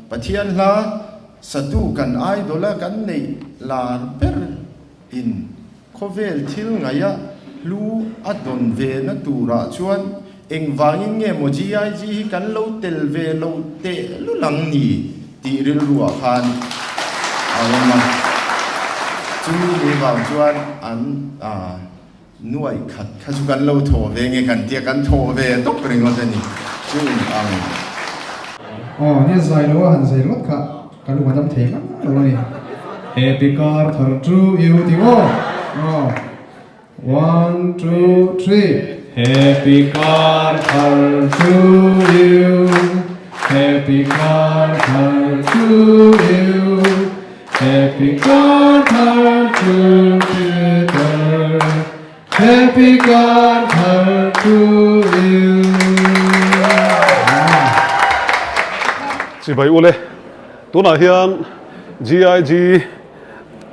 Pathian hla satu kan idol a kan neih lar ber in khawvel thil ngaih a hlu a dawn ve na turah chuan engvangin nge maw GIG hi kan lo tel ve lo tehlul ang ni tih rilruah khan a awm a. Chumi ni vang chuan an Nuaih khat kha chu kan lo thawh ve nge kan tia kan thawh ve tawp ringawt a ni chu in ang. Aw nia zai lo a han zai ringawt kha ka lung a dam thei ngang lo a ni. Happy car thar to you ti maw aw one two three Happy car thar to you Happy car thar to you Happy car thar to Peter Happy car thar to you Chibai ule, tunah hian GIG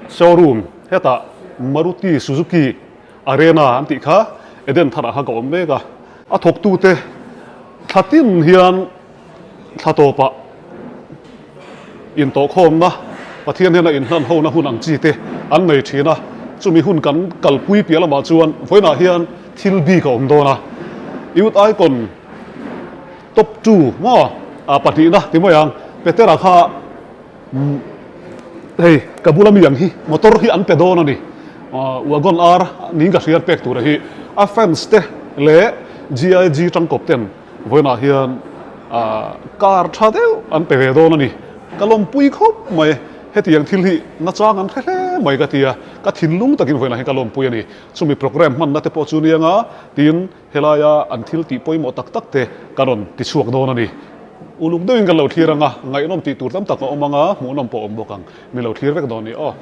showroom hetah Maruti Suzuki Arena an tih kha Eden tharah kha ka awm mek a, a thawktute thla tin hian Thla tawpah intawhkhawmna, Pathian hian a inhlan hona hun ang chi te an nei thin a, chumi hun kan kalpui piah lamah chuan vawiinah hian thil bik a awm dawn a. Youth Icon Top Two maw pahnihna ti mai ang, Petera kha hei ka bula mi ang hi motor hi an pe dawn a ni. Wagon R niin ka hria pek tura hi a fans te leh GIG tangkawp ten Vawiinah hian car tha deuh an pe ve dawn a ni. Ka lawmpui khawp mai. Hetiang thil hi nachang an hre hle mai ka ti a, ka thinlung takin vawiinah hian ka lawmpui a ni. Chumi programme hmanna te pawh chu nia nga tiin helaia an thil tih pawimawh tak tak te ka rawn ti chhuak dawn a ni. Uluk deuhin kan lo thlir ang a, ngaihnawm tih tur tam tak a awm ang a, hmuhnawm pawh a awm bawk ang. Mi lo thlir vek dawn ni aw.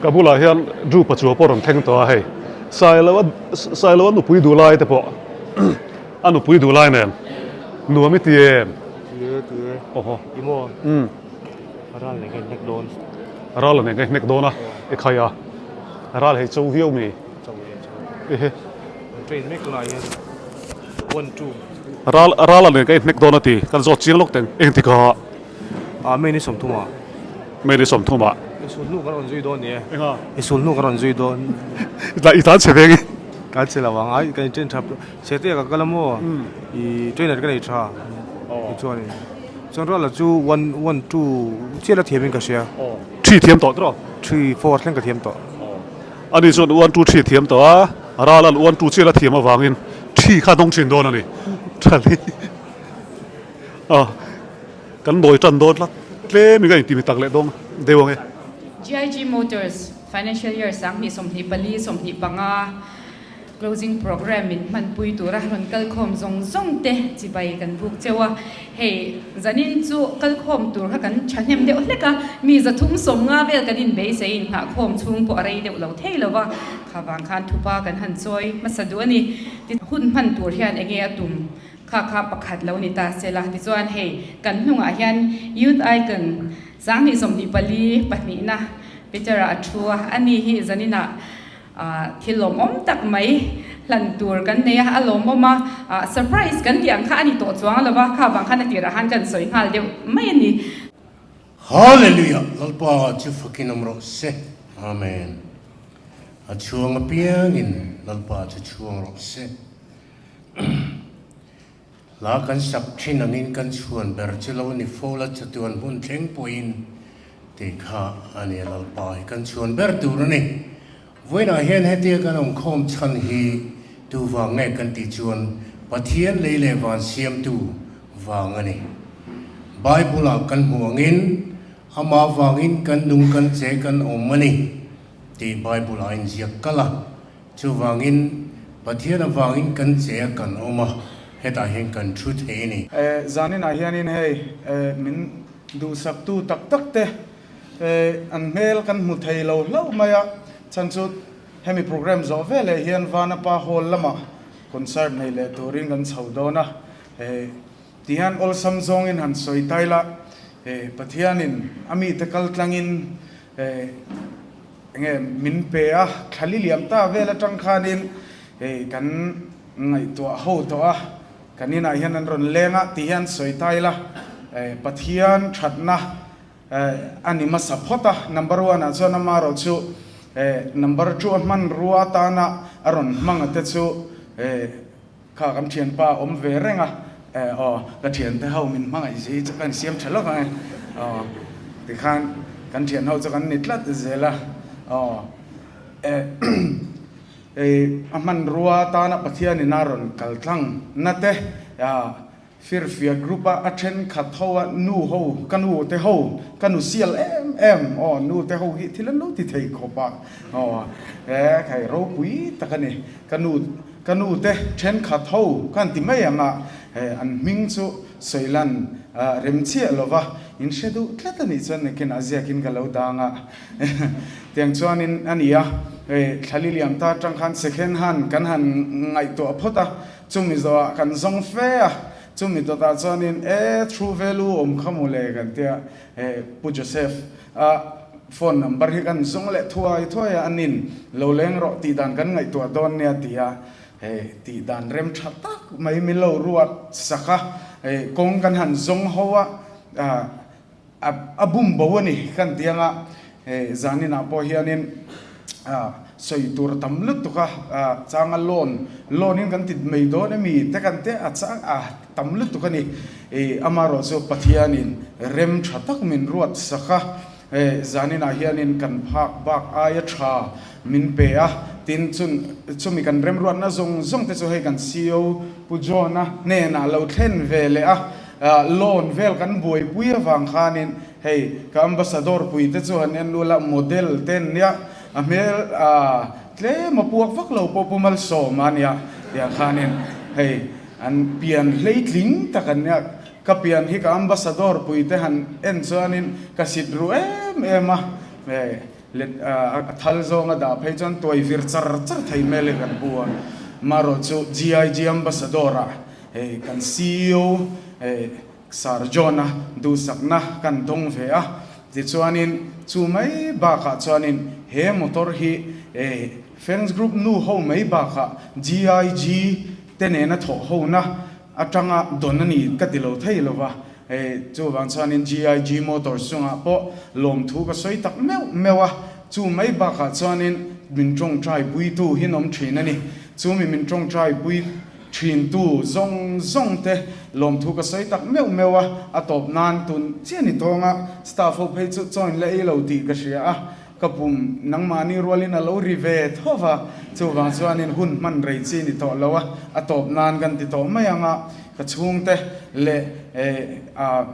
Ka bulah hian Drew Pachua pawh rawn thleng tawh a hei. Sailoa Sailoa nupui duh lai te pawh a nupui duh lai nen nuam i ti em? Ti e ti e. Awhaw. I maw? Umm. Ral nen ka inhnek dawn. Ral nen ka inhnek dawn a, i khai a. Ral hei cho viau mi? Cho e cho. Ehe. Train mek tunah hian one two. Ral ral nen ka inhnek dawn a ti. Kan zawt chiang lawk teng. Engtikah? Ah May ni sawmthumah. May ni sawmthumah. I sul hnu kan rawn zui dawn ni e. Enga? I sul hnu kan rawn zui dawn. I tlan chhe veng i. Tlan chhe lo ang ai kan in train tha Sete ka kal a maw i trainer ka nei tha tichuan in chuan ruala chu one one two chiah la thiam in ka hria. Three thiam tawh tawh. Three four thleng ka thiam tawh. Ani chuan one two three thiam tawh a Rala'n one two chiah la thiam avangin three kha dawng thin dawn a ni. Tha hle. Kan nawi tan dawn tlat tlem in ka intimi tak leh dawng deuh ang e. GIG Motors Financial Year 2024 25 Closing Programme in hmanpui tura rawn kalkhawm zawng zawng te chibai kan buk cheu a. Hei zanin chu kalkhawm tur kha kan thahnem deuh hlek a, mi 350 vel kan inbeisei innghahkhawm chhung pawh a rei deuh lo thei lo va, kha vang khan thupa kan han chawi hmasa duh a ni. Hun hman tur hian enge a tum? Kha kha pakhat lo ni ta se la, tichuan hei kan hnungah hian Youth Icon 2024 pahnihna Peter-a a thu a, ani hi zaninah thil lawmawm tak mai hlan tur kan nei a, a lawmawm a, surprise kan tih ang kha a ni tawh chuang lo va, kha vang khan a tirah khan kan sawi nghal deuh mai a ni. Hallelujah! Lalpa chu fakin awm rawh se. Amen. A chhuang apiangin Lalpa chu chhuang rawh se. Hla kan sak thin angin kan chhuan ber chu lo ni fo la chatuan hmun thleng pawhin tih kha a ni a Lalpa hi kan chhuan ber tur a ni. Vawiinah hian hetia kan awmkhawm chhan hi tu vang nge kan tih chuan Pathian lei leh van siamtu vang a ni. Bible-ah kan hmuh angin amah vangin kan nung kan che kan awm a ni tih Bible-ah a inziak kalh a. Chuvangin, Pathian avangin kan che a kan awm a, hetah hian kan thu thei a ni. Zaninah hianin hei min duhsaktu tak tak te an hmel kan hmu thei lo hlauh mai a, chhan chu hemi programme zawh veleh hian Vanapa Hall lamah concert nei leh turin kan chho dawn a, tihian awlsam zawngin han sawi tai la, Pathianin a mite kal tlangin Enge min pe a, thlali liam ta vel atang khanin hei kan ngaihtuah ho tawh a, kan inah hian an rawn leng a ti hian sawi ta ila. Pathian thatna a ni hmasa phawt a, number one ah chuan amaherawh chu number two a hmanrua atana a rawn hmang a te chu kha kan thianpa a awm ve reng a, aw ka thiante ho min hmangaih zi chu ka insiam tha lawk ang e, aw tikhan kan thian ho chu kan ni tlat zel a, aw a hmanrua atana Pathianin a rawn kal tlang na te Firfia group a a thenkhat ho a nu ho ka nu te ho ka nu sial em em aw nu te ho hi thil an lo ti thei khawp a aw he khai ropui tak a ni ka nu ka nu te thenkhat ho ka han ti mai ang a he an hming chu sawilan rem chiah lo va in hre duh tlat a nih chuan nakin a ziakin ka lo dang a tiang chuanin a ni a hei thlali liam ta atang khan second hand kan han ngaihtuah phawt a Chumi zawhah kan zawng fe a, chumi dawtah chuanin e true value awm kha maw le kan tia e Pu Joseph a phone number hi kan zawng leh thuai thuai a, anin lo leng rawh tih dan kan ngaihtuah dawn nia ti a, hei tih dan rem tha tak mai min lo ruat sak a, hei kawng kan han zawng ho a, A bum bo a ni kan ti anga hei zaninah pawh hianin sawi tur a tam lutuk a, changa loan loan in kan ti mai dawn emi te kan te a chang a tam lutuk a ni. Amaherawh chu Pathianin rem tha tak min ruat sak a, hei zaninah hianin kan phak bak aia tha min pe a, tin chun chumi kan remruatna zawng zawng te chu hei kan ceo Pu John-a hnenah lo thlen ve leh a, Loan vel kan buaipui avang khanin hei ka ambassador pui te chu han en ula model te an nia, a hmel tlem a puak vak lo pawh Pu Malsawma a nia tiang khanin hei an pian hleitling tak an nia, ka pian hi ka ambassador pui te han en chuanin ka sit ru em em a, hei let a thal zawnga dah phei chuan tuai vir char char thei hmel hi kan pu a, marawh chu GIG ambassador ah Hei kan ceo Sir John-a duhsakna kan dawng ve a, tichuanin chu mai bakah chuanin he motor hi fans group nu ho mai bakah GIG te nena thawh hona atanga dawn a ni ka ti lo thei lo va, chuvang chuanin GIG Motors chungah pawh lawmthu ka sawi tak meuh meuh a, chu mai bakah chuanin min tawngtai puitu hi an awm thin a ni, chumi min tawngtai pui. Thintu zawng zawng te lawmthu ka sawi tak meuh meuh a, a tawp nan tun chiah ni tawng a, staff ho phei chu join la ei lo tih ka hria a, ka pum nangmahni rualin a lo ri ve tho va, chuvang chuanin hun hman rei chi ni tawh lo a, a tawp nan kan ti tawh mai ang a, ka chhungte leh a.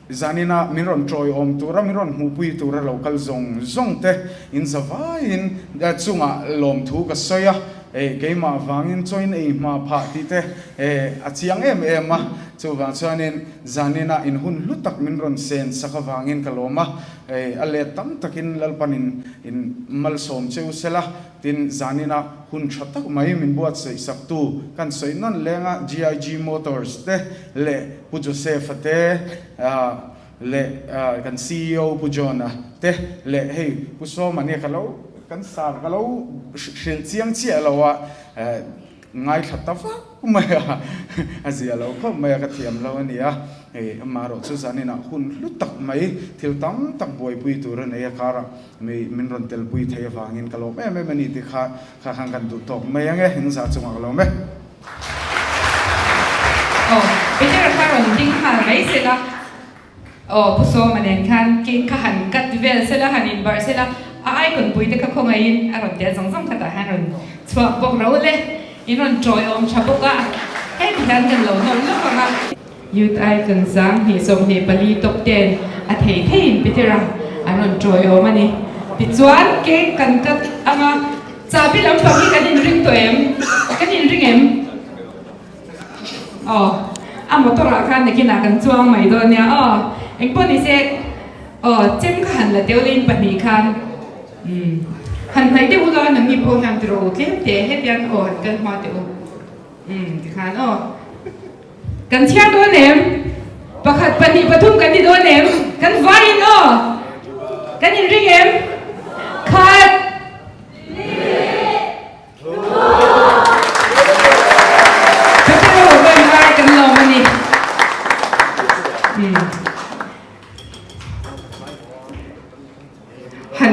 Zanina min rawn tawiawm tura min rawn hmuhpui tura lo kal zawng zawng te in za vaiin chungah lawmthu ka sawi a, keimah vangin chawiin ei hma phah tih te a chiang em em a, chuvang chuanin zanina in hun hlu tak min rawn sen sak avangin ka lawm a, a let tam takin Lalpan in malsawm che u sela. Tin, zanina hun tha tak mai min buatsaih saktu kan sawi nawn leng a, GIG Motors te leh Pu Joseph-a te leh kan ceo Pu John-a te leh hei Pu Sawma nia ka lo kan sar ka lo hrilh chiang chiah lo a, Ngaithla ta vak mai a, a zia lo khawp mai a, ka thiam lo a ni a, hei amaherawh chu zaninah hun hlu tak mai thil tam tak buaipui tur a nei a karah mi min rawn telpui thei avangin ka lawm em em a ni tih kha kha khan kan duh tawk mai ang e, in zah chungah ka lawm e. Aw, Peter kha rawn ding nghal mai sela. Aw Pu Sawma nen khan cake kha han cut vel sela, han inbarh sela, a icon pui te kha khawngaihin a rawn tel zawng zawng khatah hian rawn chhuak bawk ro le, in rawn tawiawm tha bawk a, heti hian kan lo nawm lawk ang a. Youth Icon 20 24 top ten a thei theiin Petera an rawn tawiawm a ni. Tichuan cake kan cut ang a, chahbi lampang hi kan inring tawh em? Kan inring em? Aw, a motor ah khan nakinah kan chuang mai dawn nia aw. Engpawh ni se, aw, chem kha han la teuh leh in pahnih khan umm han hnaih deuh ula nangni pawh hian ti rawh u tlem teh hetiang aw han kal hma teh u umm tikhan aw. Kan chhiar dawn em? Pakhat pahnih pathum kan ti dawn em? Kan vaiin aw. Kan inring em? Khat. Petero kan ai kan lawm a ni.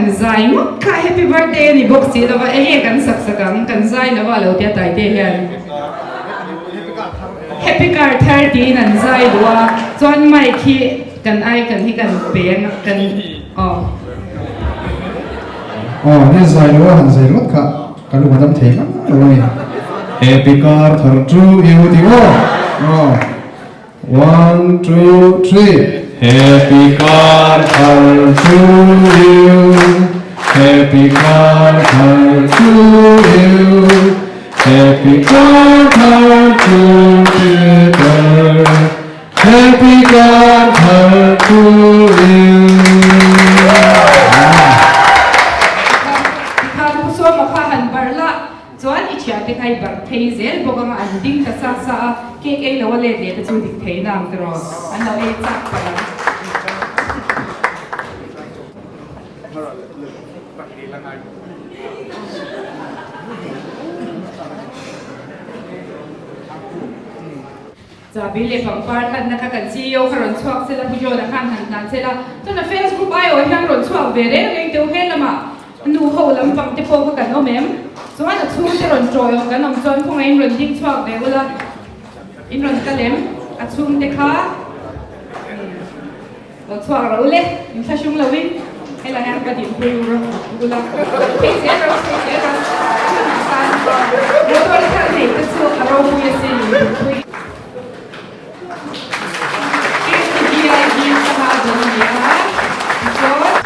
han zai ngawt kha happy birthday a ni bawk si lova enge kan sak sak ang kan zai lova a lo tia Taite hian happy car thar tiin an zai duh a chuan mic hi kan icon hi kan pe ang kan aw. Aw nia zai lo a han zai ringawt kha ka lung a dam thei ngang lo a ni. Happy car thar chu i u tih aw aw. One two three Happy car thar to you Happy car thar to you Happy car thar to Peter Happy car thar to you Tikhan Pu Sawma kha han barh la. Chuan i thiante kha i barh phei zel bawk anga an ding ta sa sa a, cake ei lo a let leh te chu dik thei nang tiraw an lo ei chak palh ang. Chabi leh pangpar hlanna kha kan CEO kha rawn chhuak sela, Pu John-a khan han hlan sela, chuan a fans group aiawh hian rawn chhuak ve reng reng teuh he lamah nu ho lampang te pawh kha kan awm em? Chuan a chhungte rawn tawiawm kan awm chuan khawngaihin rawn ding chhuak ve ula, in rawn kal em? A chhungte kha. Lo chhuak ro le, in thlahrung lo in helai hian ka dinpui u rawh ula, phei zel rawh, phei zel rawh, tunah khan motor khalh nei te chu a ropui a sin in dinpui. KCBIG changa a dawn a ni a, tichuan.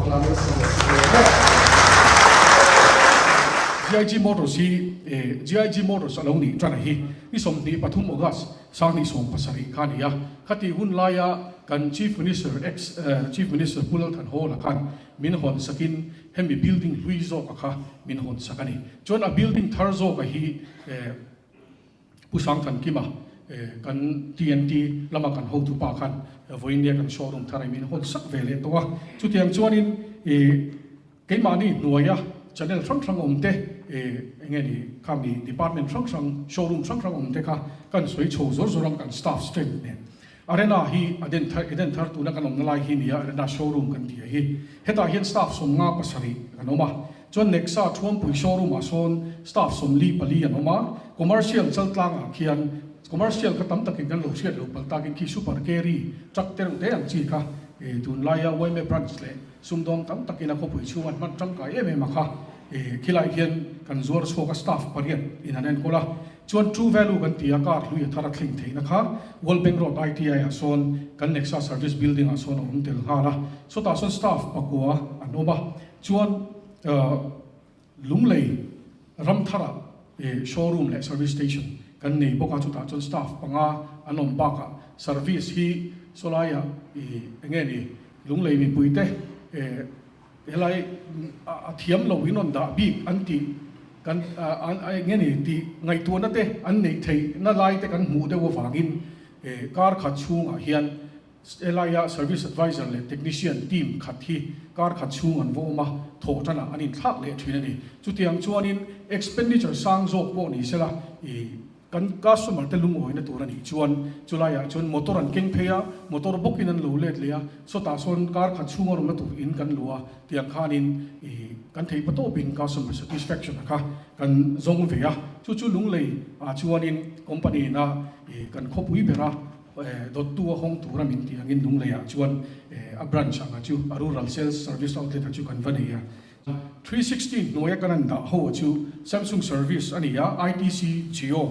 hla malsawm rawh se. GIG Motors hi GIG Motors a lo nih tan a hi ni 23 August 2017 kha a ni a. Khatih hun laia kan Chief Minister ex Chief Minister Pu Lalthanhawla khan min hawn sakin hemi building hlui zawka kha min hawn sak a ni. Chuan a building thar zawka hi Pu Sangthankima kan TNT lama kan hotupa khan vawiin kan showroom thar min hawn sak ve leh tawh a. Chutiang chuanin keimahni hnuaia channel hrang hrang awm te eng nge ni khami department hrang hrang showroom hrang hrang awm te kha kan sawi chho zawr zawr ang kan staff strength nen. Arena hi a den thar Eden thar tuna kan awmna lai hi nia Arena showroom kan tih a hi. Hetah hian staff 57 kan awm a. Chuan Nexa Thuampui showroom ah sawn staff 44 an awm a. Commercial chaltlang ah khian commercial kha tam takin kan lo hriat lo palh takin khi super carry truck te reuh te ang chi kha tunlaia yma branch leh sumdawng tam takin a khawpui chhung an hman tangkai em em a kha khilai hian kan zuar chhuak a staff pariat in an enkawl a. Chuan True Value kan ti a, car hlui a thar a thleng theihna kha World Bank Road ITI ah sawn kan Nexa Service Building ah sawn a awm tel nghal a, sawtah sawn staff pakua an awm a, chuan Lunglei Ramthar ah showroom leh service station kan nei bawk a, chutah chuan staff panga an awm bakah service hi sawlaiah eng nge ni Lunglei mipuite Helai a thiam lo in rawn dah bik an tih kan eng nge ni tih ngaihtuahna te an neih theihna lai te kan hmuh deuh avangin kar khat chhungah hian helaia service advisor leh technician team khat hi kar khat chhung an va awm a, thawh tanah an inthlak leh thin a ni. Chutiang chuanin expenditure sang zawk pawh ni sela ih Kan customer te lungawina tur a nih chuan chulaiah chuan motor an keng phei a, motor bawkin an lo let leh a, sawtah sawn car khat chhunga rawmna tur in kan luh a, tiang khanin ih kan theih patawpin customer satisfaction a kha kan zawng ve a, chu chu lunglei ah chuanin company in a ih kan khawpui bera dawttu a hawng tura min tih angin lunglei ah chuan a branch anga chu a rural sales service outlet a chu kan va nei a. 360 hnuaia kan an dah ho a chu Samsung service a ni a, ITC, Jio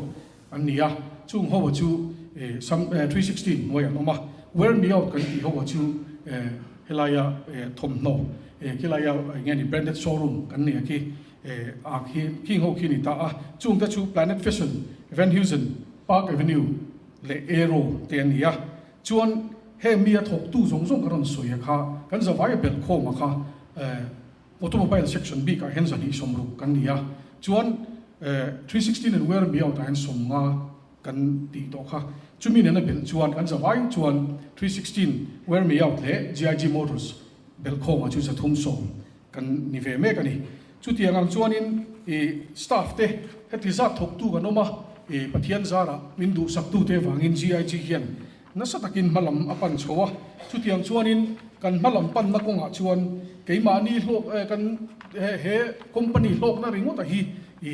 an ni a, chung ho a chu 360 hnuaiah an awm a, Wear Me Out kan tih ho a chu helaia thawmhnaw khilaia eng nge ni branded showroom kan nei a khi ah khi khing ho khi a ni ta a, chung te chu Planet Fashion, Van Heusen, Park Avenue leh Aero te an ni a, chuan heng mi a thawktu zawng zawng kan rawn sawi a kha kan zavai a belh khawm a kha. Automobile section bikah hian 260 kan ni a, chuan 316 and wear me out ah hian 50 kan tih tawh kha. Chumi nena belh chuan kan zavai chuan 316 wear me out leh GIG Motors belhkhawmah chu 310 kan ni ve mek a ni. Chutiang ang chuanin i staff te heti zat thawktu kan awm a, i Pathian zarah min duhsaktute avangin GIG hian Nasa takin hmalam a pan chho a, chutiang chuanin kan hmalam panna kawngah chuan keimahni hlawk kan he company hlawkna ringawta hi i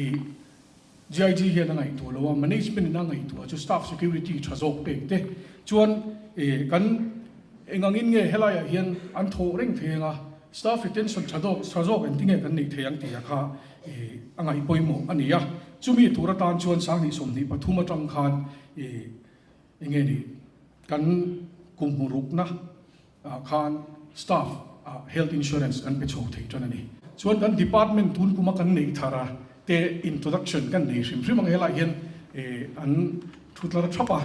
GIG hian a ngaihtuah lo a, management in a ngaihtuah chu staff security tha zawk pek te chuan kan engangin nge helaiah hian an thawh reng thei anga staff retention tha dawk tha zawk engtinge kan neih thei ang tih a kha a ngaih pawimawh a ni a, chumi tur atan chuan 2023 atang khan i Enge ni kan kum hmurukna ah khan staff ah health insurance kan pe chho thei tan a ni. Chuan kan department tun kuma kan neih thar a te introduction kan nei hrim hrim ang helai hian an thu tlar thap a,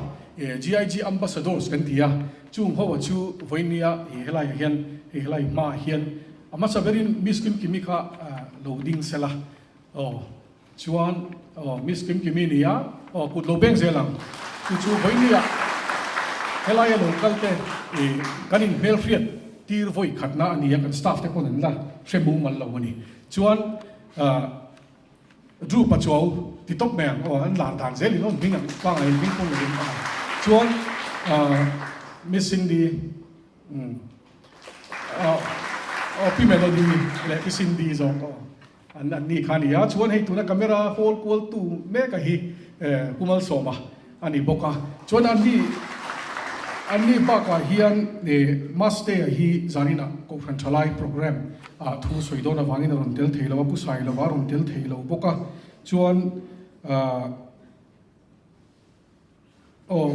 GIG ambassadors kan ti a, chung ho a chu vawinia helai ah hian hei helai hma ah hian a hmasa berin Miss Kimkimi kha lo ding sela aw. Chuan aw Miss Kimkimi nia aw kut lo beng zel ang chu chu vawinia helaia lo kal te ih kan in hmelhriat tir vawi khatna a nia kan staff te pawn an la hre mumal lo a ni. Chuan ah Drew Pachuau ti tawp mai ang aw an lar dan zel in aw hming ang pangai in hming pawh lovin a chuan ah Miss Cindy umm aw aw Pi Melody leh Pi Cindy zawk aw. An an ni kha a ni a, chuan hei tuna camera hawl kual tu mek a hi Pu Malsawma a ni bawk a, chuan an ni an ni bakah hian Mastea hi zaninah Kohhran Thalai programme ah thu sawi dawn avangin a rawn tel thei lo a, Pu Sailova a rawn tel thei lo bawk a, chuan Aw,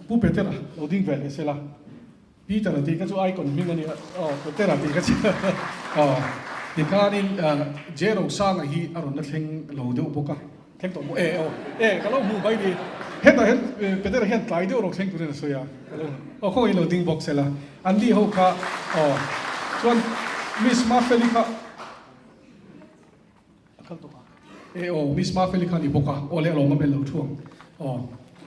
Pu Petera lo ding ve leh sela. Peter a tih kha chu icon hming a nia. Aw, Petera tih kha chu. Aw, tikhanin J Rosanga hi a rawn la thleng lo deuh bawk a, thleng tawh maw? E aw, e ka lo hmuh mai ni. Hetah hian Petera hian tlai deuh rawh thleng turin a sawi a, ka lo aw khawngaih lo ding bawk sela. An ni ho kha aw, chuan Miss Mafeli kha A kal tawh a. E aw, Miss Mafeli kha a ni bawk a, aw leh alawm a bel lo thu ang. Aw,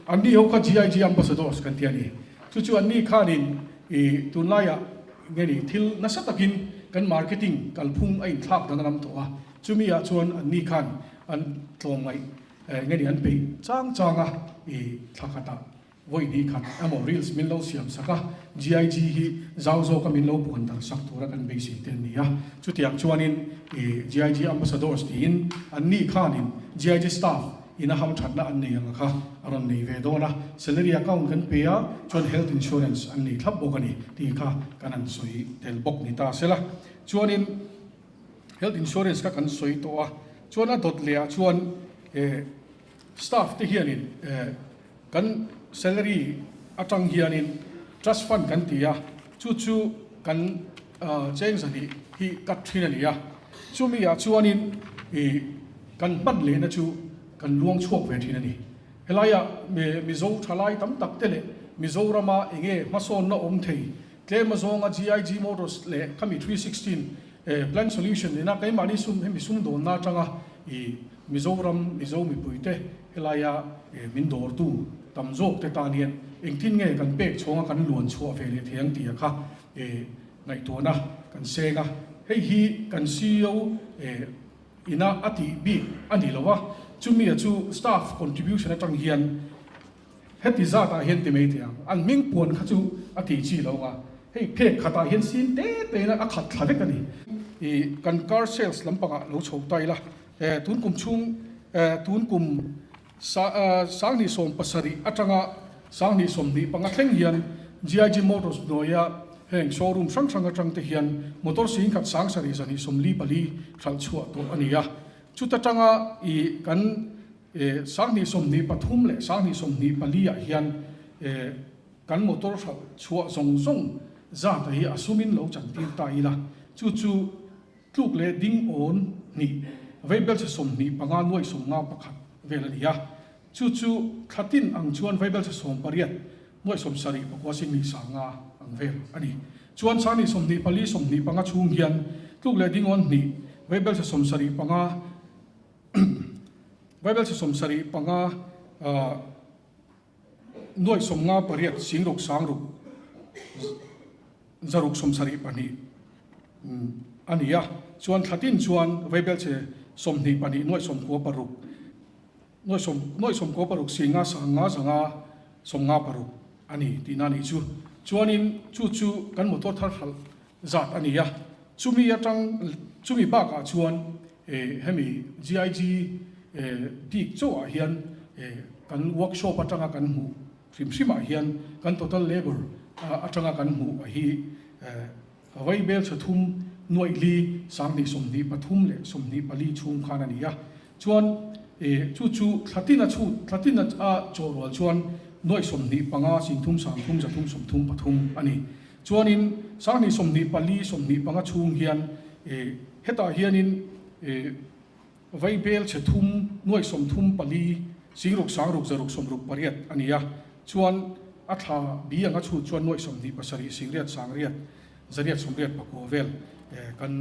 an ni ho kha GIG Ambassadors kan ti a ni. Chu chu an ni khanin i tunlaiah nge ni thil nasa takin kan marketing kalphung a inthlak dan a lam tawh a, chumi ah chuan an ni khan an tlawmngaih nge ni an peih chang chang a i thla khatah Vawi hnih khat emaw reels min lo siam sak a, GIG hi zau zawka min lo puan dar sak tura kan beisei te an ni a. Chutiang chuanin i GIG Ambassadors tiin an ni khanin GIG staff ina hamthatna an nei anga kha a rawn nei ve dawn a, salary account kan pe a, chuan health insurance an nei thlap bawk a ni tih kha kan han sawi tel bawk ni ta sela. Chuanin health insurance kha kan sawi tawh a, chuan a dawt lehah chuan eh Staff te hianin kan salary atang hianin trust fund kan ti a, chu chu kan cheng zahnih hi cut thin a ni a. Chumi ah chuanin ih kan hman lehna chu kan luang chhuak ve thin a ni. Helaiah Mizo thalai tam tak te leh Mizorama enge hmasawnna awm thei tlem azawnga GIG Motors leh khami 316 Plan Solution nena keimahni sum hemi sumdawnna atanga ih Mizoram Mizo mipuite helaia min dawrtu tam zawk te tan hian engtin nge kan pek chhawnga kan luan chhuah ve leh thei ang tih a kha ngaihtuahna kan seng a. Hei hi kan ceo ina a tih bik a ni lo a, chumi a chu staff contribution atang hian Heti zatah hian ti mai thei ang, an hming puan kha chu a tih chi lo ang a, hei phek khatah hian sin te tein a khat thla vek a ni. I kan car sales lampangah lo chho ta ila, tun kum chhung tun kum sanghnih 70 atanga sanghnih 25 thleng hian GIG Motors hnuaia heng showroom hrang hrang atang te hian motor singkhat 7 244 hralh chhuah tawh a ni a, chuta tanga i kan 2023 leh 2024 ah hian kan motor hralh chhuah zawng zawng zat hi a sumin lo chantir ta ila, chu chu tluk leh ding awn hnih vaibelchhe 25 nuai 51 vel a ni a, chu chu thla tin ang chuan vaibelchhe 18 nuai 70 pakua sing 100 ang vel a ni. Chuan 2024 25 chhung hian tluk leh ding awn hnih vaibelchhe 75 Bible 75 nuai 58 singruk sangruk zaruk 72 a ni a, chuan thlatin chuan Bible chhe 22 nuai 96 nuai sawm nuai 96 singa sanga zanga 56 a ni tihna a nih chu. Chuanin chu chu kan motor thar hralh zat a ni a, chumi atang chumi bakah chuan hemi GIG bik chauhah hian kan workshop atanga kan hmuh hrim hrimah hian kan total labour atanga kan hmuh hi vaibel chhe thum nuaih li 2023 leh 24 chhung khan a ni a, chuan chu chu thlatin a chhut thlatin a chawhrual chuan nuaih 25 singthum 30 333 a ni. Chuanin 2024 25 chhung hian hetah hianin vaibel chhe thum nuai 34 singruk sangruk zaruk 68 a ni a, chuan a thla bi anga chhut chuan nuai 27 singriat sangriat zariat 89 vel kan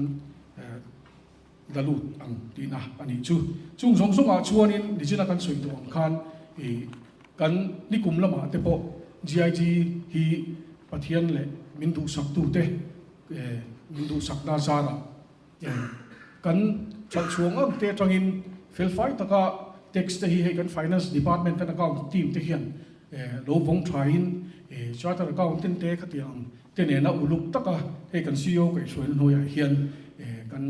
la lut ang tihna a nih chu. Chung zawng zawngah chuanin nichina kan sawi tawh ang khan ih kan nikum lamah te pawh GIG hi Pathian leh min duhsaktute min duhsakna zarah kan hralhchhuang ang te atangin felfai taka tax te hi hei kan Finance Department kan account team te hian lo vawng thain Charter Accountant te khatiang te nena uluk taka hei kan ceo kaihhruaina hnuaiah hian kan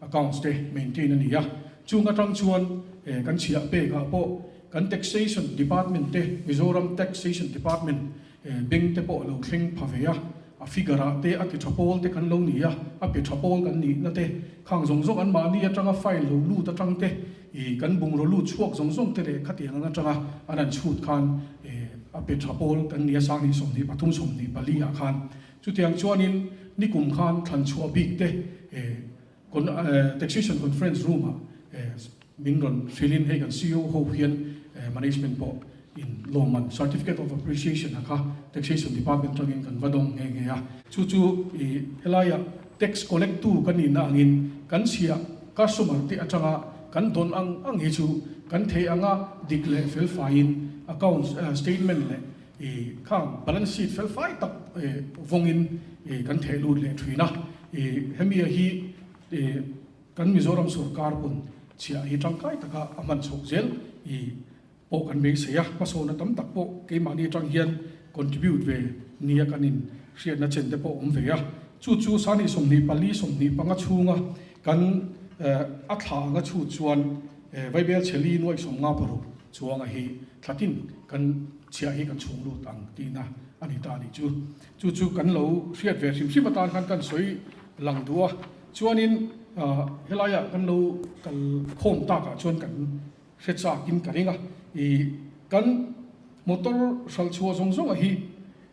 accounts te maintain a ni a, chung atang chuan kan chhiah pekah pawh kan taxation department te Mizoram taxation department beng te pawh a lo thleng pha ve a, a figure ah te a ti tha pawl te kan lo ni a, a pe tha pawl kan nihna te khang zawng zawng an mahni atanga file lo lut atang te I kan bungraw lut chhuak zawng zawng te leh khatiang ang atanga an han chhut khan a pe tha pawl kan ni a, 2023 24 ah khan. Chutiang chuanin. nikum khan thlan chhuah bik te Taxation Conference Room ah min rawn hrilhin hei kan ceo ho hian management pawh in lawmman Certificate of Appreciation a kha Taxation Department atangin kan va dawng nghe nghe a. Chu chu i helaiah tax collect tu kan nihna angin kan chhiah customer te atanga kan dawn ang ang hi chu kan theih anga dik leh felfaiin account statement leh i khang balance sheet felfai tak vawngin i kan theh lut leh thin a. I hemi a hi i kan Mizoram sorkar pawn chhiah hi tangkai taka a hman chhoh zel i pawh kan beisei a, hmasawna tam tak pawh keimahni atang hian contribute ve nia kan in hriatna chen te pawh awm ve a. Chu chu sani 24 25 chhunga kan a thla anga chhut chuan Vaibel chheli nuaih 56 chuanga hi thlatin kan chhiah hi kan chhung lut ang tihna a ni ta a nih chu. Chu chu kan lo hriat ve hrim hrim atan khan kan sawi lang duh a, chuanin helaiah kan lo kal khawm takah chuan kan Hre chakin ka ring a, i kan motor hralh chhuah zawng zawng a hi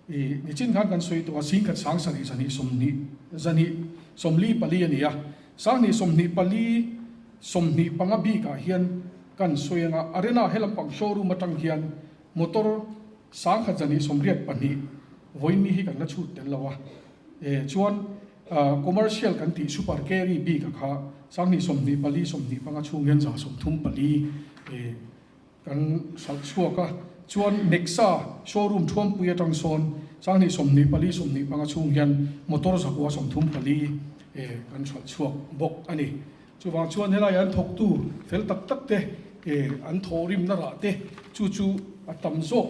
i nichin khan kan sawi tawh a, singkhat 7000 20 zahnih 44 a ni a, 2024 25 bikah hian kan sawi ang a, Arena he lampang showroom atang hian motor 1282 vawiin ni hi kan la chhut tel lo a, e chuan Commercial kan tih super carry bik a kha 2024 25 chhung hian 34 kan hralh chhuak a, chuan Nexa showroom thuampui atang sawn 2024 25 chhung hian motor 934 kan hralh chhuak bawk a ni. Chuvang chuan helai an thawktu fel tak tak te an thawhrimna rah te chu chu a tam zawk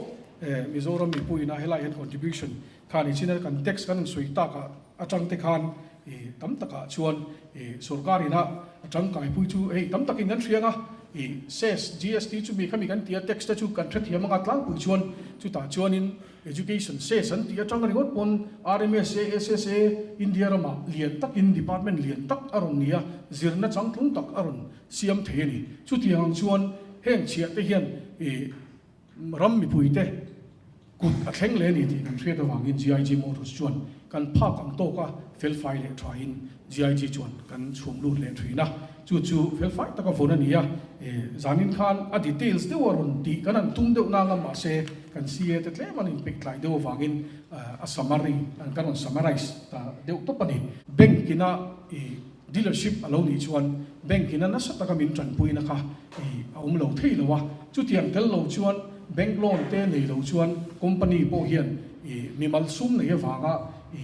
Mizoram mipuiin a helai hian contribution Kha ni chin a kan tax kan rawn sawi tak ah atang te khan i tam tak ah chuan i sorkar in a tangkaipui chu hei tam tak in kan hriang a, i cess, GST chu mi khami kan ti a tax te chu kan hrethiam anga tlangpui chuan chutah chuan in education cess an tih atang ringawt pawn RMSA, SSA India ramah lian tak in department lian tak a rawn ni a, zirna changtlung tak a rawn siam thei a ni. Chutiang ang chuan heng chhiah te hian i Ram mipuite kut a thleng leh a ni tih kan hriat avangin GIG Motors chuan kan phak ang tawka felfai leh thain GIG chuan kan chhum lut leh thin a, chu chu felfai taka vawn a ni a, zanin khan a details deuh a rawn tih kan han tum deuh nang a, mahse kan CA te tlem an inpeih tlai deuh avangin a summary kan rawn summarize ta deuh tawp a ni. Bank ina i Dealership a lo nih chuan bank in a nasa taka min tanpuina kha i a awm lo thei lo a, chutiang tel lo chuan bank loan te nei lo chuan company pawh hian i mimal sum nei avanga i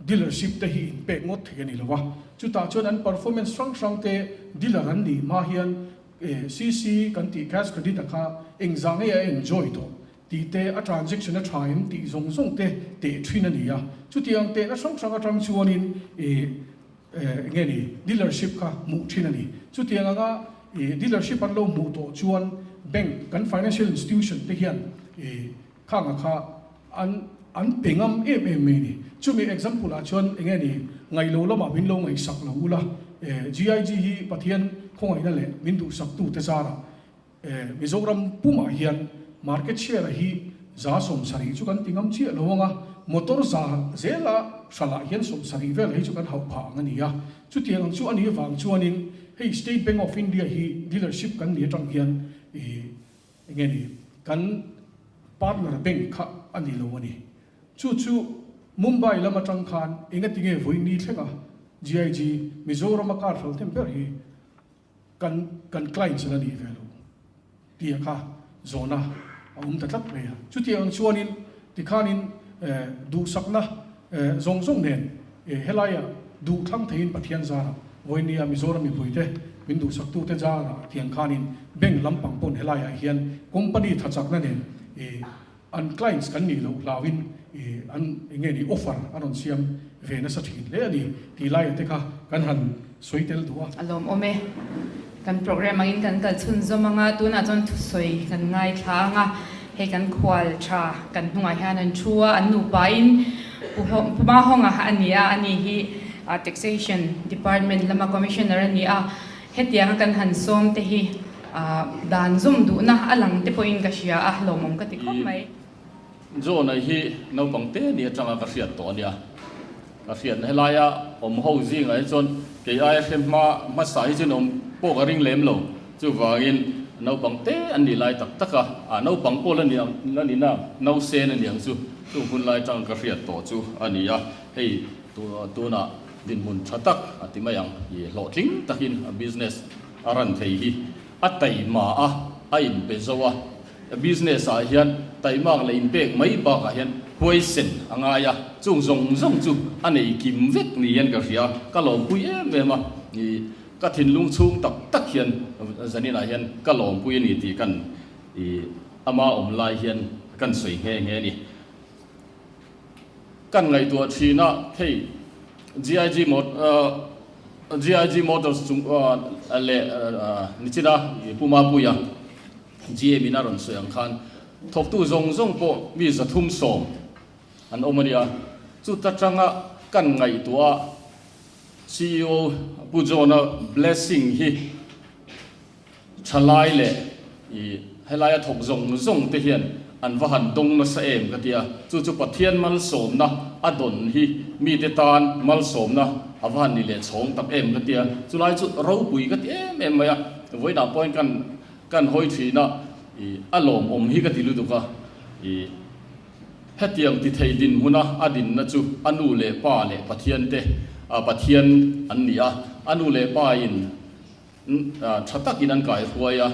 dealership te hi in pek ngawt thei a ni lo a, chutah chuan an performance hrang hrang te dealer an nih hma hian CC kan tih cash credit a kha engzah nge a enjoy tawh Tih te, a transaction a tha em tih zawng zawng te teh thin a ni a. Chutiang tehna hrang hrang atang chuanin ih eng nge ni dealership kha hmuh thin a ni. Chutiang anga ih dealership an lo hmuh tawh chuan bank kan financial institution te hian ih khanga kha an an pe ngam em em mai a ni. Chumi example ah chuan eng nge ni ngaihlo lamah min lo ngaihsak lo ula GIG hi Pathian khawngaihna leh min duhsaktute zarah Mizoram pumah hian market share hi 70% chu kan ti ngam chiah lo ang a, motor za zela hralah hian 70 vel hei chu kan hauh phah ang a ni a. Chutiang ang chu a nih avang chuanin hei State Bank of India hi dealership kan nih atang hian ih eng nge ni kan partner bank kha a ni lo a ni. Chu chu Mumbai lam atang khan engatinge vawiin thlenga GIG Mizorama car hral hnem ber hi Kan kan clients la nih ve lo tih a kha zawhna a awm ta tlat mai a. Chutiang ang chuanin tikhanin duhsakna zawng zawng nen helaiah duh thlang theiin Pathian zarah vawinia Mizoram mipuite min duhsaktute zarah tiang khanin bank lampang pawn helaiah hian company thachakna nen An clients kan nih loh hlauin i an eng nge ni offer an rawn siam ve nasa thin hle a ni tih laia te kha kan han sawi tel duh a. A lawmawm e. Kan program angin kan kal chhunzawm ang a, tunah chuan thusawi kan ngaithla ang a, hei kan khual tha kan hnungah hian an thu a, an nupain Pu Pu Mahawnga a ni a, ani hi Taxation Department lama Commissioner a ni a, Hetianga kan han sawm te hi dan zawm duhna a lang te pawhin ka hria a, lawmawm ka ti khawp mai. John-a hi naupang te ni atanga ka hriat tawh a nia. Ka hriatna helaia awm ho zingah hi chuan kei aia hre hma hmasa hi chuan awm pawh ka ring lem lo. Chuvangin naupang te an nih lai tak tak a, ah naupang pawh la ni ang la ni na, nausen a ni ang chu, chung hun lai tang ka hriat tawh chu a ni a, hei tunah dinhmun tha tak a ti mai ang, i hlawhtling takin a business a ran thei hi a taima a, a inpe zo a. Business ah hian taimak leh inpek mai bakah hian huaisen a ngai a, chung zawng zawng chu a nei kim vek ni hian ka hria, ka lawmpui em em a, ih ka thinlung chhung tak tak hian zaninah hian ka lawmpui a ni tih kan ih ama awm lai hian kan sawi nghe nghe a ni. Kan ngaihtuah thin a, hei GIG GIG Motors chung leh nichina Pu Mapuia GM in a rawn sawi ang khan thawktu zawng zawng pawh mi 310 an awm a nia. Chuta tanga kan ngaihtuah a CEO Pu John-a blessing hi thalai leh ih helaia thawk zawng zawng te hian an va han dawng nasa em ka ti a. Chu chu Pathian malsawmna a dawn hi mite tan malsawmna a va han ni leh chhawng tak em ka ti a. Chulai chu ropui ka ti em em mai a. Vawiinah pawhin kan kan hawi thin a, ih a lawmawm hi ka ti lutuk a, ih hetiang ti thei dinhmuna a dinna chu a nu leh pa leh Pathian te ah Pathian an ni a, a nu leh pa in tha takin an kaihruai a,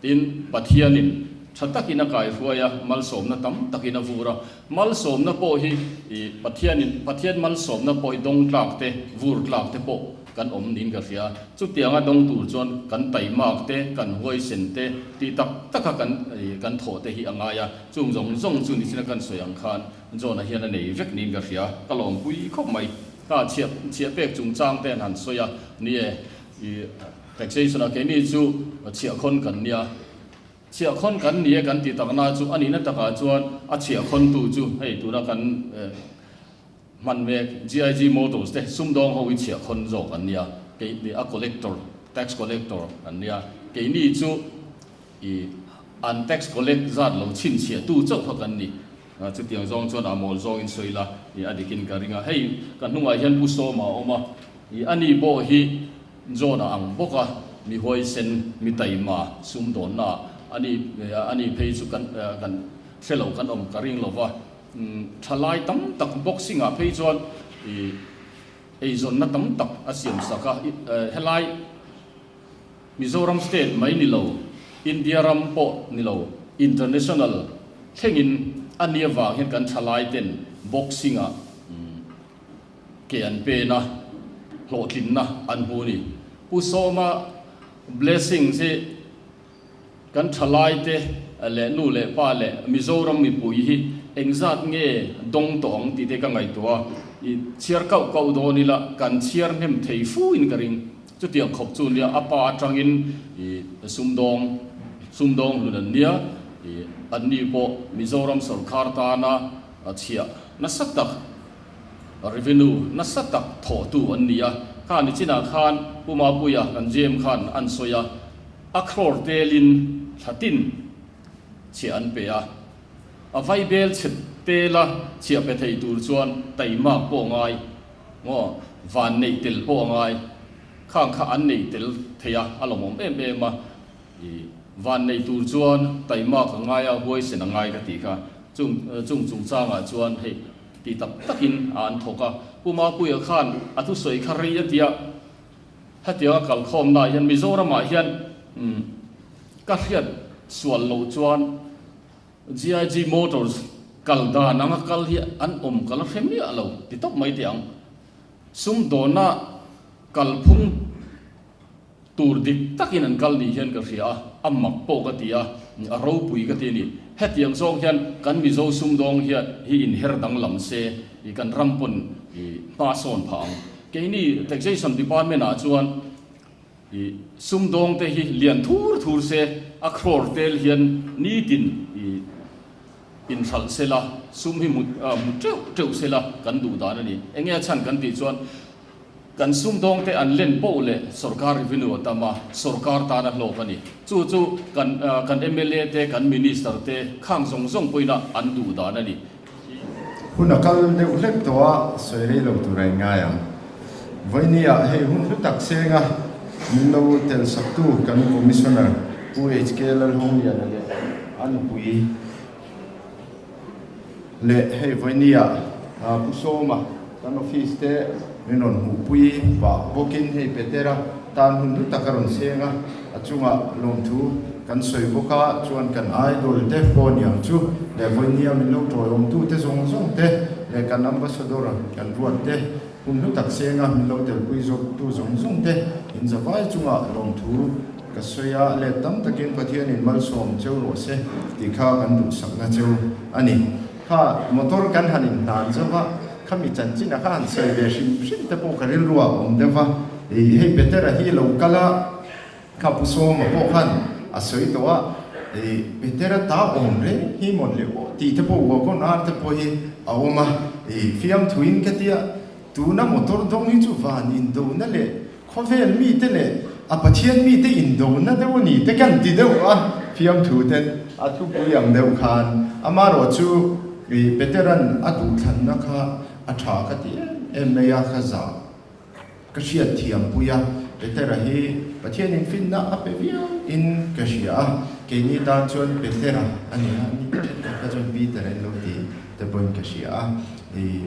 tin Pathianin tha takin a kaihruai a, malsawmna tam takin a vur a, malsawmna pawh hi ih Pathianin Pathian malsawmna pawh hi dawng tlak te vur tlak te pawh Kan awm niin ka hria. Chutianga dawng tur chuan kan taimak te, kan huaisen te, tih tak taka kan kan thawh te hi a ngai a. Chung zawng zawng chu nichina kan sawi ang khan John-a hian a nei vek niin ka hria. Ka lawmpui khawp mai. Ka chhiah chhiah pek chungchang te an han sawi a, ni e, i taxation-ah keini chu chhiahkhawn kan nia. Chhiahkhawn kan ni e kan tih takna chu a nihna takah chuan a chhiahkhawntu chu hei tuna kan Hman mek GIG Motors te sumdawng ho hi chhiahkhawn zawk an nia, kei a collector, tax collector an nia, keini chu i an tax collect zat lo chhinchhiahtu chauh kha kan ni. Chutiang zawng chuan a mawl zawngin sawi la i a dikin ka ring a, hei ka hnungah hian Pu Sawma a awm a, i ani pawh hi John-a ang bawk a, mi huaisen, mi taima sumdawnna ah ani ani phei chu kan kan hre lo kan awm ka ring lo va. Thalai tam tak boxing ah phei chuan ih eizawnna tam tak a siam sak a, helai Mizoram state mai ni lo, India ram pawh ni lo, international thlengin a nia vang hian kan thalai ten boxing ah ke an pen a, hlawhtlinna an hmu a ni. Pu Sawma blessings hi Kan thalaite leh nu leh pa leh Mizoram mipui hi engzat nge dawng tawh ang tih te ka ngaihtuah a, i chhiar kauh kauh dawn ila kan chhiar hnem thei fu in ka ring. Chutiang khawp chu nia a pa atangin i sumdawng sumdawng hlun an nia, i anni pawh Mizoram sawrkar tana chhiah nasa tak revenue nasa tak thawhtu an ni a. Kha nichinah khan Pu Mapuia kan GM khan an sawi a. A crore telin thla tin chhiah an pe a, a vaibel chhe tela chhiah pe thei tur chuan taimak pawh a ngai maw, van neih tel pawh a ngai, khang kha an nei tel thei a, a lawmawm em em a, i van neih tur chuan taimak a ngai a, huaisen a ngai ka tih kha, chung chung chungchangah chuan hei ti tak takin a an thawk a, Pu Mapuia khan a thusawi kha rei a tia. Hetianga kalkhawmnaah hian Mizoramah hian ka hriat sual loh chuan GIG Motors kal dan anga kal hi an awm ka la hre miah lo ti tawp mai teh ang. Sumdawna kalphung tur dik takin an kal ni hian ka hria a, a mak pawh ka ti a, a ropui ka ti a ni. Hetiang zawng hian kan Mizo sumdawng hian hi inher danglam se kan ram pawn hma sawn phah ang. Keini Taxation Department ah chuan i sumdawng te hi lian thur thur se, a crore tel hian nitin i inhralh se la, sum hi hmu hmu teuh teuh se la kan duh dan a ni. Enge a chhan kan tih chuan kan sumdawng te an len poh leh sorkar revenue a tam a, sorkar tan a hlawk a ni. Chu chu kan kan mla te, kan minister te khang zawng zawng pawhin a an duh dan a ni. Hun a kal deuh hlek tawh a, sawi rei lo tur a inngai ang. Vawinia hei hun hlu tak senga min lo tel saktu kan Commissioner Pu HK Lalhawngaliana leh a nupui leh hei vawinia Pu Sawma kan office te min rawn hmuhpui pah bawkin hei Petera tan hun hlu tak a rawn seng a, a chungah lawmthu kan sawi bawk a, chuan kan idol te pawh niang chu leh vawinia min lo tawiawmtu te zawng zawng te leh kan ambassador kan ruat te hun hlu tak senga min lo telpui zawktu zawng zawng te in zavai chungah lawmthu ka sawi a, let tam takin Pathianin malsawm cheu rawh se tih kha kan duhsakna cheu a ni. Kha motor kan han inhnan zauh a, khami chanchin a kha han sawi ve hrim hrim te pawh ka rilru ah a awm deuh va, ih hei Petera hi lo kal a, kha Pu Sawma pawh khan a sawi tawh a, ih Petera ta awm reng hi mawn le aw tih te pawh wagon ar te pawh hi a awm a, ih fiamthuin ka tia tuna motor dawng hi chu van indona leh Khawvel mite leh a Pathian mite indona deuh a ni te kan ti deuh a, fiamthu ten a thupui ang deuh khan amarawh chu ih Petera'n a duhthlanna kha a tha ka ti em em mai a, ka zah ka hriat thiam pui a, Petera hi Pathianin finna a pe viau in ka hria a, keini tan chuan Petera a ni a, mi thenkhat kha chuan Peter in lo ti te pawhin ka hria a, ih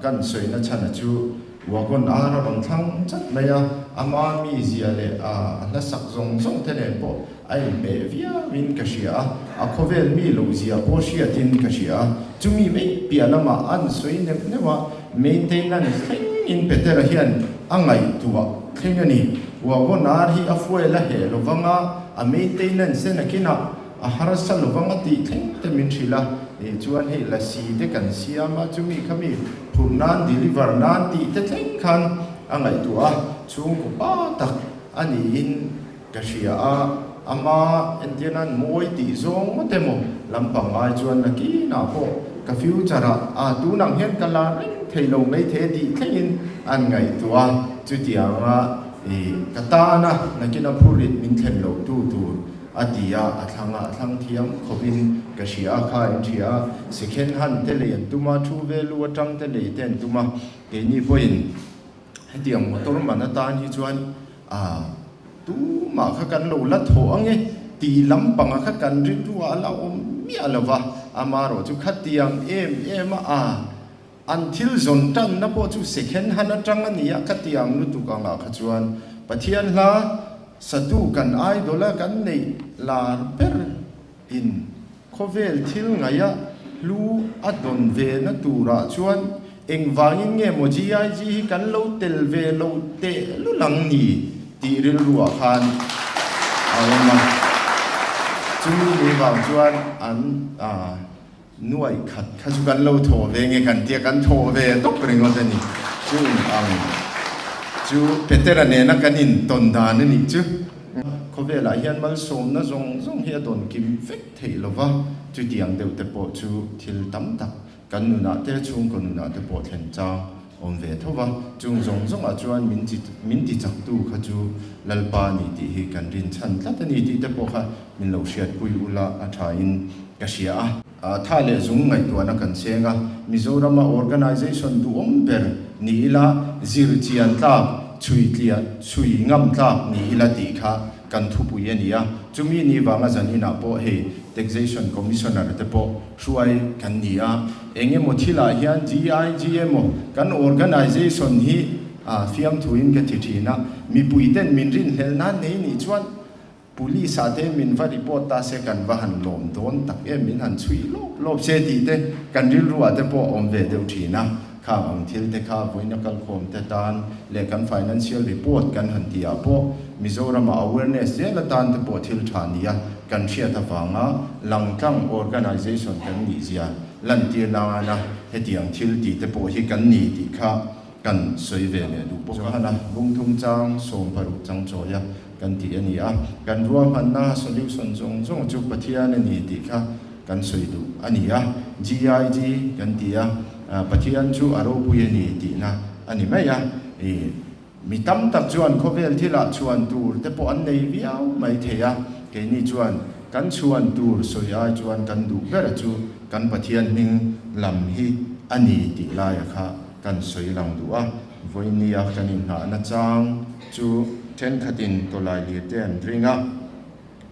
Kan sawina chhana chu wagon ar a rawn thlang chat mai a, ama mizia leh a hla sak zawng zawng te nen pawh a inhmeh viauin ka hria a, a khawvel mi loh zia pawh hriatin ka hria a, chumi mai piah lamah an sawi neuh neuh a, maintenance thlengin Petera hian a ngaihtuah thleng a ni. Wagon ar hi a fuel a heh lovang a, a maintenance te nakinah A harsa lovang a tih thleng te min hrilh a, ih chuan hei lasi te kan siam a, chumi kha mi phurh nan deliver nan tih te thleng khan a ngaihtuah a, chhungkaw pa tak a niin ka hria a, ama entir nan mawi tih zawng ngawt emaw lampang ai chuan nakinah pawh ka future ah a tunang hian ka la reng thei lo mai thei a tih thlengin an ngaihtuah a, chutianga ih ka tana nakina phurrit min thlen loh tu tur A ti a, a thlang a, a thlang thiam khawpin ka hria a, kha in hria a, second hand te lei an tum a, thu ve lu atang te lei te an tum a, keini pawhin hetiang motor man atan hi chuan ah tumah kha kan lo la thawh ang e tih lampanga kha kan rilru ah a la awm miah lo va, amarawh chu khatiang em em a ah an thil zawn tanna pawh chu second hand atang a ni a, khatiang lutuk angah kha chuan Pathian hla Satu kan idol a kan neih lar ber in khawvel thil ngaih a hlu a dawn ve na turah chuan engvangin nge maw GIG hi kan lo tel ve lo teh lul ang ni tih rilruah khan a awm a. Chumi ni vang chuan an Nuaih khat kha chu kan lo thawh ve nge kan tia kan thawh ve tawp ringawt a ni. Chung ang chu Petera nena kan intawn dan a nih chu. Khawvelah hian malsawmna zawng zawng hi a dawn kim vek theih lo va, chutiang deuh te pawh chu thil tam tak kan nunah te chhungkaw nunah te pawh thlen chang awm ve tho va, chung zawng zawngah chuan min chi min tichaktu kha chu Lalpa a ni tih hi kan rinchhan tlat a ni tih te pawh kha min lo hriatpui ula a thain ka hria a. Tha leh zung ngaihtuahna kan cheng a, Mizorama organisation duhawm ber ni ila, zir chian tlak, chhui tliah, chhui ngam tlak ni ila tih kha kan thupui a ni a. Chumi ni vanga zan inah pawh hei Taxation Commissioner te pawh hruai kan ni a, eng emaw thilah hian GIG emaw kan organisation hi fiamthuin ka ti thin a, mipuiten min rinhlelh nan nei nih chuan Police ah te min va report ta se kan va han lawm dawn tak em, min han chhui lawp lawp se tih te kan rilru ah te pawh a awm ve deuh thin a, khang ang thil te kha vawiina kalkhawm te tan leh kan financial report kan han tih ah pawh Mizoram ah awareness zel atan te pawh thil tha nia kan hriat avanga langtlang organisation kan nih zia lantir nana hetiang thil tih te pawh hi kan ni tih kha kan sawi ve leh duh bawk a. Johana bungthum chang 16 changchawia kan tih a ni a, kan ruahmanna solution zawng zawng chu Pathian a ni tih kha kan sawi duh a ni a, GIG kan ti a, Pathian chu a ropui a ni tihna a ni mai a, ih mi tam tak chuan khawvel thilah chhuan tur te pawh an nei viau mai thei a, keini chuan kan chhuan tur sawi ai chuan kan duh ber chu. kan Pathian hming lam hi a ni tih laia kha kan sawi lang duh a. Vawinia kan inngahna chang chu thenkhatin tawlailir te an ring a,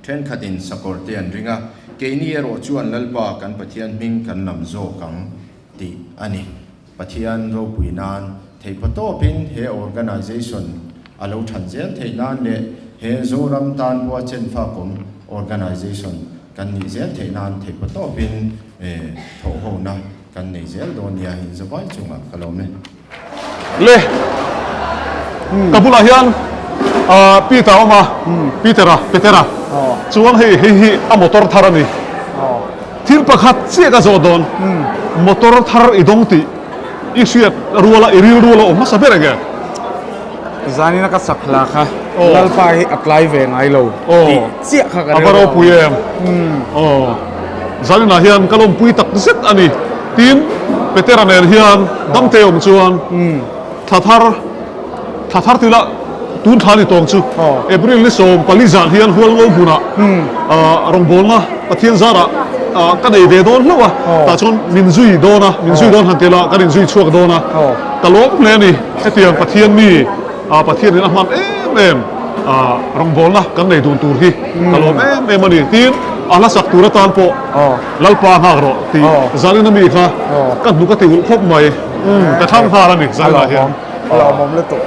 thenkhatin sakawr te an ring a, keini erawh chuan Lalpa kan Pathian hming kan lam zawk ang tih a ni. Pathian ropui nan theihpatawpin he organization a lo than zel theih nan leh he Zoram tan pawha chenfakawm organization kan nih zel theih nan theihpatawpin thawhhona kan nei zel dawn nia inzavai chungah ka lawm e. Le ka bulah hian Peter a awm a, Peter-a, Petera chuan hei hei hi a motor thar a ni. Thil pakhat chiah ka zawh dawn, motor thar i dawng tih i hriat ruala i rilru lo awm hmasa ber enge? Zanina ka sak hla kha Lalpa hi a tlai ve ngai lo tih chiah kha ka rilru a awm. A va ropui em? Aw, Zaninah hian ka lawmpui tak zet a ni. Tin, Petera nen hian damte awm chuan thla thar, Thla thar tila tun thla ni tawng chu April ni 14 zan hian Hualngo hmunah rawngbawlna Pathian zarah ka nei ve dawn hlauh a, tah chuan min zui dawn a, min zui dawn han tila kan inzui chhuak dawn a, ka lawm hle a ni. Hetiang Pathian mi Pathianin a hman em em rawngbawlna kan nei dun tur hi ka lawm em em a ni. Tin, a hla sak tur atan pawh Lalpa nghak rawh tih Zalina mi kha ka hnuk a ti ulh khawp mai, ka thlang nghal a ni Zalina hian. Lawmawm lutuk.